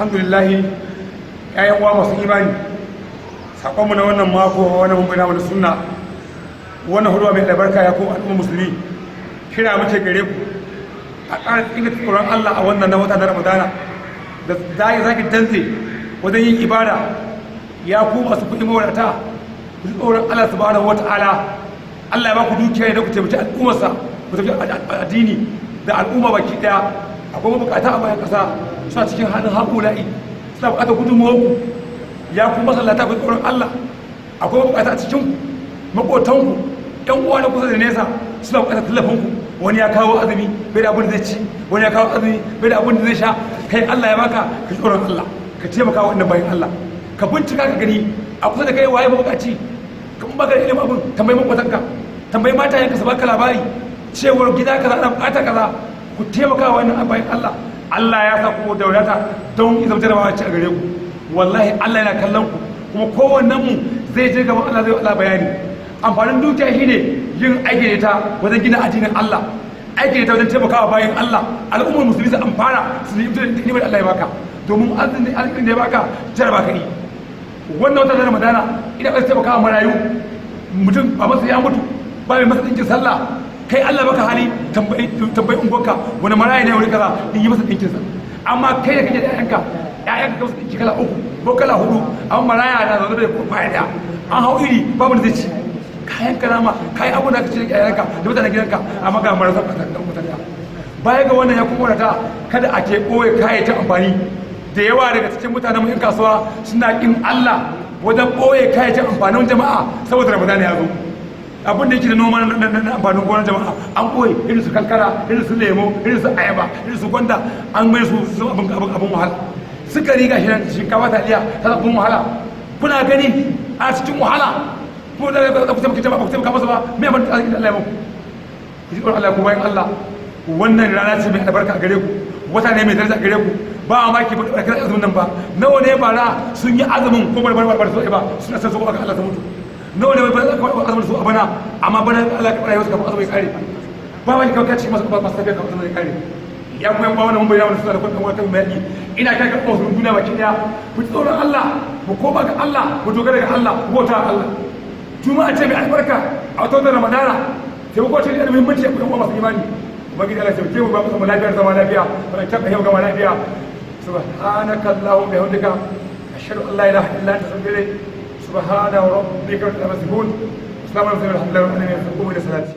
Alhamdulillah, ƴaƴan uwa masu imani, sakonmu na wannan mako, wannan mummuna wani sunna, wannan huduwa mai albarka, ya kuma al'umma musulmi, kira muke gare ku a ƙara inganta tsoron Allah a wannan na wata na Ramadana da zaki zaki dantse wajen yin ibada. Ya ku masu kuɗi, mawadata, ku ji tsoron Allah subhanahu wata'ala. Allah ya ba ku dukiya ne ku taimaki al'ummarsa, ku taimaki addini da al'umma baki daya. Akwai mabukata a bayan ƙasa, suna cikin halin haƙula'i, suna buƙatar gudunmawar ku. Ya ku masallata, ku tsoron Allah. Akwai mabukata a cikin maƙotanku, ƴan uwa na kusa da nesa, suna buƙatar tallafin ku. Wani ya kawo azumi bai da abin da zai ci, wani ya kawo azumi bai da abin da zai sha. Kai Allah ya baka, ka tsoron Allah, ka taimaka wa bayan Allah. Ka bincika ka gani a kusa da kai waye mabukaci. Ka baka da ilimin abin, tambayi maƙotanka, tambayi matayenka su baka labari cewar gida kaza ana bukata kaza. Ku taimaka wa wannan bayan Allah. Allah ya sa ku da wadata don izama jarabawa ce a gare ku. Wallahi Allah yana kallon ku, kuma kowannen mu zai je gaban Allah, zai Allah bayani. Amfanin dukiya shine yin aiki da ita wajen gina addinin Allah, aiki da ita wajen taimakawa bayan Allah, al'ummar musulmi su amfana, su yi ni'imar Allah ya baka, domin arzikin da ya baka jaraba ka yi. Wannan wata na Ramadana ina ka taimakawa marayu. Mutum ba masa ya mutu, ba mai masa ɗinkin sallah. Kai Allah baka hali, tambayi tambayi unguwarka wani maraya ne wuri kaza, in yi masa ɗinkin sa. Amma kai da kake da ƴaƴanka, ƴaƴanka ka masa ɗinki kala uku ko kala hudu, amma maraya na zaune da kwaya ɗaya, an hau iri babu da zai ci kayan karama, kayan abu da ka ci da ƴaƴanka da mutanen gidanka, amma ga marasa mutane. Baya ga wannan, ya kuma wadata, kada a ke ɓoye kayayyakin amfani. Da yawa daga cikin mutanen mu 'yan kasuwa suna ƙin Allah wajen ɓoye kayayyakin amfanin jama'a saboda Ramadan ya zo. Abin da yake da noma na amfanin gonar jama'a an ɓoye, irin su kankara, irin su lemo, irin su ayaba, irin su gwanda, an mai su su abin wahala. Sukari gashi nan, shinkafa, taliya ta abin wahala. Kuna gani a cikin wahala ko da ku taimaka jama'a, ku taimaka masa ba. Me abin da Allah ya muku? Ku ji tsoron Allah ku bayan Allah. Wannan rana ce mai albarka a gare ku, wata ne mai daraja a gare ku. Ba a maki ba ba azumin nan ba. Nawa ne bara sun yi azumin ko bar bar bar su ba, suna san su aka Allah ta mutu? Nawa ne ba azumin su a bana, amma bana Allah ka rayuwa su kafin azumin ya kare? Ba wani kawai kace masu ba masu tafiya kafin azumin ya kare. Ya ku yan ba wannan mun bayyana wannan suna da kwan wata mai yaki. Ina kai ka wasu duniya baki daya, ku tsoron Allah, ku koma ga Allah, ku dogara ga Allah, ku bauta Allah. Juma'a ce mai albarka a wata Ramadana, taimako ce da muhimmanci a kuɗin masu imani. Ubangiji Allah taimake mu, ba mu samu lafiyar zama lafiya, ba ta yau gama lafiya. Subhanaka allahumma bihamdika, ashhadu an la ilaha illa anta, astaghfiruka. Subhana rabbika rabbil izzati amma yasifun. Assalamu alaikum wa rahmatullahi wa barakatuh.